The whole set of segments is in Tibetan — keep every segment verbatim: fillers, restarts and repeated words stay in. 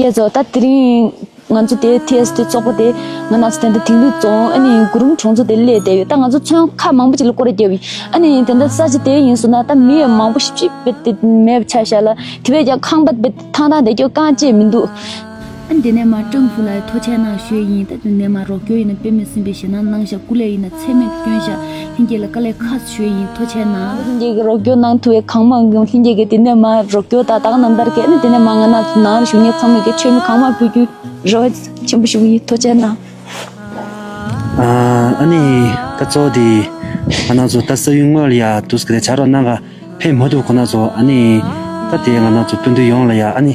ཡ་ཚོ་ད་དེ་རིང་ང་ཚོ་དེ་ཐི་ཨེས་ཊི་ཚོགས་པ་དེ་ང་རང་ཚོ་དེ་འདྲ་དིང་རི་རྫོང་ཨ་ནི་གུ་རུམ་གྲོང་ཚོ་དེ་སླེབས་བསྡད་ཡོད། ད་ང་ཚོ་ཚོན་ཁག་མང་པོ་ཅིག་ལ་སྐོར་ར་བརྒྱབ་ཡིན། ཨ་ནི་དེ་འདྲ་ས་ཆ་དེ་ཡིན་སོང་ན་ད་མི་ཡང་མང་པོ་ཞིབ་ཞིབ་དཔེ་དེ་མེད་པ་ཆགས་ཤག་ལ། དེ་བས་ཀྱང་ཁང་པ་དཔེ་ཐང་ཐང་བསྡད་རྒྱུ་རྐང་བཅད་མི་འདུག། ཨ་ནི་དེ་ནས་མར་ཀྲང་ཧྥུ་ལགས་ཐུགས་རྗེ་གནང་ཞུ་ཡིན། ད་དེ་ནས་མར་རོགས་སྐྱོར་ཡིན་ན་དཔེ་མི་སྲིད་པའི་ཞེད་སྣང་གནང་ཤག་སྐུ་ལས་ཡིན་ན་ཚད་མེད་བསྐྱོན་ཤག་ལྷན་རྒྱས་ལ་དཀའ་ལས་ཁག་ཞུ་ཡིན། ཐུགས་རྗེ་གནང་། ལྷན་རྒྱས་ཀྱིས་རོགས་སྐྱོར་གནང་ཐུབ་པའི་གང་མང་ལྷན་རྒྱས་ཀྱིས་དེ་ནས་མར་རོགས་སྐྱོར་དང་ད་ག་ནང་ལྟར་གྱི་ཨ་ནི་དེ་ནས་མར་ང་རང་ནང་ལ་བཞུགས་མཁན་ཚང་མས་ཀྱི་མཆོད་མེ་གང་མང་ཕུལ་རྒྱུ་རེ་བ་ཆེན་པོ་ཞུ་གི་ཡིན། ཐུགས་རྗེ་གནང་། ཨ་ནི་ད་གཙོ་བོ་དེ་ང་རང་ཚོ་ད་ས་ཡུལ་དངོས་ལ་ཡ་འདུག་སེ་གི་དེ་ཕྱག་རོགས་གནང་ག་ཕེབས་མ་ཐུབ་ཁོ་ན་ཚོ་ཨ་ནི་ད་དེ་ང་རང་ཚོ་སྤུན་བདུན་ཡོངས་ལ་ཡ་ཨ་ནི་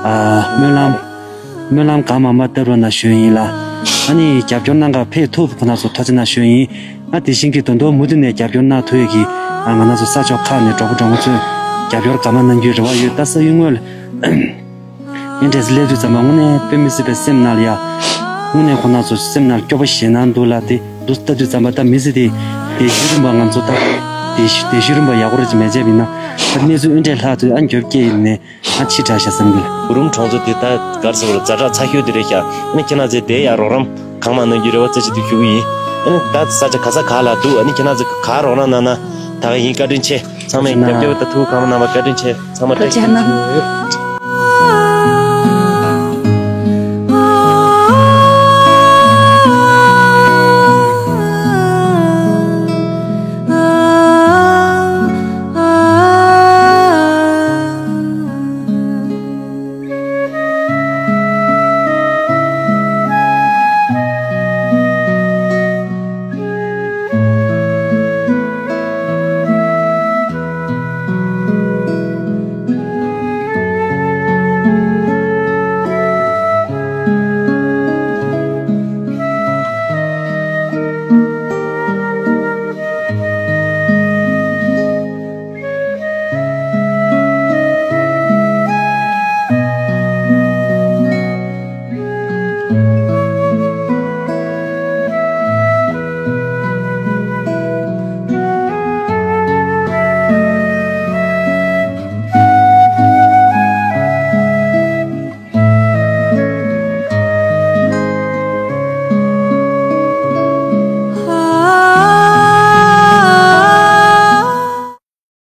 ཨ་སྨོན་ལམ་སྨོན་ལམ་གང་མང་མང་བཏབ་རོགས་གནང་ཞུ་ཡིན་ལ། ཨ་ནི་རྒྱབ་སྐྱོར་གནང་ག་ཕེབས་ཐུབ་ཁོ་ན་ཚོ་ཐུགས་རྗེ་གནང་ཞུ་ཡིན། ཨ་དེ་བཞིན་གྱི་ད་དུང་མུ་མཐུད་ནས་རྒྱབ་སྐྱོར་གནང་ཐུབ་ཡས་ཀྱི་ཨ་ང་རང་ཚོ་ས་ཕྱོགས་ཁག་ནས་གྲོགས་པོ་གྲོགས་མོ་ཚོས་རྒྱབ་སྐྱོར་གང་མང་གནང་རྒྱུའི་རེ་བ་ཡོད། ད་ས་ཡུལ་དངོས་ལ་ཨེ་འདྲས་སླེབས་དུས་ཙམ་པ་དངོས་གནས་དཔེ་མི་སྲིད་པའི་སེམས་ནང་ལ་ཡ། དངོས་གནས་ཁོ་ན་ཚོ་སེམས་ནང་སྐྱོ་པོ་ཞེད་སྣང་འདུག་ལ། དེ་འདུག་ལྟ་དུས་ཙམ་པ་ད་མི་ཚེ་དེ་དེ་བཞིན་རིམ་པ་ང་ཚོ་ད་དེ་བཞི་དེ་བཞིན་རིམ་པ་ཡག་པོ་རེ་ཅིག་མེད་ཅེས་མིན་ན། ད་གནས་ཚུལ་ཨེ་འདྲས་ལྷག་དུས་ཨ་མགྱོགས་སྐྱེས་ཡིན་ནས་ཨ་ཕྱི་དྲགས་ཤག་བསམ་གི་ལ། གུ་རུམ་གྲོང་ཚོ་དེ་ད་གར་སོང་ར་ཛ་དྲག་ཚ་ཤོས་དེ་རེད་ཤག་ཨ་ནི་ཁྱེད་རང་ཚོས་དེ་ཡང་རོགས་རམ་གང་མང་གནང་རྒྱུ་རེ་བ་རྩེ་གཅིག་ཏུ་ཞུ་གི་ཡིན། ཨ་ནི་ད་ས་ཆ་ག་ས་ག་ལ་འདུག་ཨ་ནི་ཁྱེད་རང་ཚོས་ག་རོགས་རམ་གནང་ན་ད་ག་ཡིན། བཀའ་དྲིན་ཆེ། ཚང་མས་རྒྱབ་སྐྱོར་ད་ཐུགས་གང་མང་གནང་བ་བཀའ་དྲིན་ཆེ། ཚང་མ་བཀྲ་ཤིས་བདེ་ལེགས།